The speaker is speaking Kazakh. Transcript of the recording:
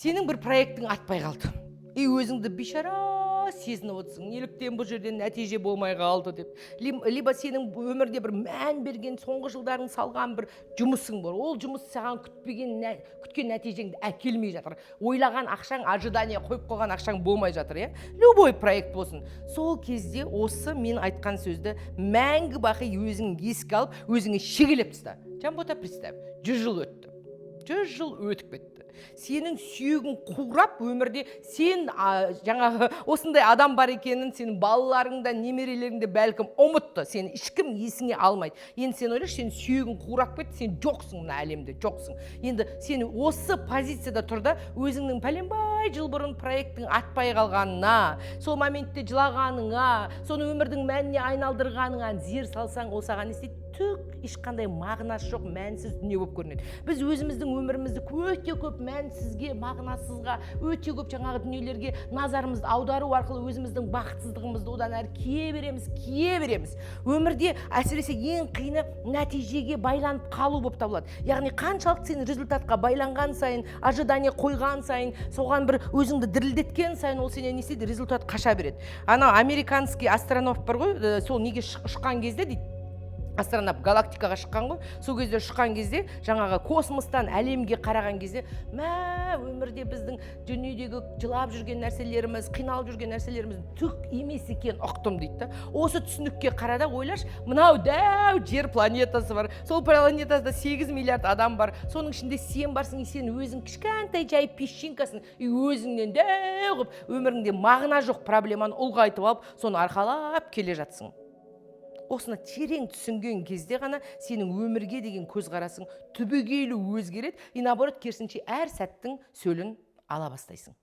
Сенің бір проектің атпай қалды и өзіңді бейшара сезініп отырсың, неліктен бұл жерден нәтиже болмай қалды деп. Либо сенің өмірде бір мән берген, соңғы жылдарың салған бір жұмысың бар, ол жұмыс саған күтпеген күткен нәтижеңді әкелмей жатыр, ойлаған ақшаң, ожидание қойып қойған ақшаң болмай жатыр, иә, любой проект болсын. Сол кезде осы мен айтқан сөзді мәңгі бақи өзің еске алып, өзіңе шегелеп таста. Жанбота, представь, 100 жыл өтті, 100 жыл өтіп кетті, сенің сүйегің қурап, өмірде сен жаңағы осындай адам бар екенін сенің балаларың да, немерелерің де бәлкім ұмытты, сені ешкім есіңе алмайды. Енді сен ойлашы, сенің сүйегің қурап кетті, сен жоқсың, мына әлемде жоқсың. Енді сен осы позицияда тұр да, өзіңнің пәленбай жыл бұрын проектің атпай қалғанына, сол моментте жылағаныңа, соны өмірдің мәніне айналдырғаныңа зер салсаң, ол саған не істейді? Түк ешқандай мағынасы жоқ, мәнсіз дүние болып көрінеді. Біз өзіміздің өмірімізді өте көп мәнсізге, мағынасызға, өте көп жаңағы дүниелерге назарымызды аудару арқылы өзіміздің бақытсыздығымызды одан әрі кие береміз, кие береміз. Өмірде әсіресе ең қиыны нәтижеге байланып қалу болып табылады. Яғни қаншалықты сен результатқа байланған сайын, ожидание қойған сайын, соған бір өзіңді дірілдеткен сайын, ол сенен не істейді? Результат қаша береді. Анау американский астронавт бар ғой, сол неге ұшқан кезде дейді, астронавт галактикаға шыққан ғой. Сол кезде ұшқан кезде, жаңағы космостан әлемге қараған кезде: «Мә, өмірде біздің дүниедегі жылап жүрген нәрселеріміз, қиналып жүрген нәрселеріміз түк емес екен, ұқтым», — дейді да. Осы түсінікке қара да, ойлашы: мынау дәу Жер планетасы бар, сол планетасында 8 миллиард адам бар, соның ішінде сен барсың, и сен өзің кішкентай жай песчинкасың, и өзіңнен дәу қылып өміріңде мағына жоқ проблеманы ұлғайтып алып, соны арқалап келе жатсың. Осыны терең түсінген кезде ғана сенің өмірге деген көзқарасың түбегейлі өзгереді и, наоборот, керісінше, әр сәттің сөлін ала бастайсың.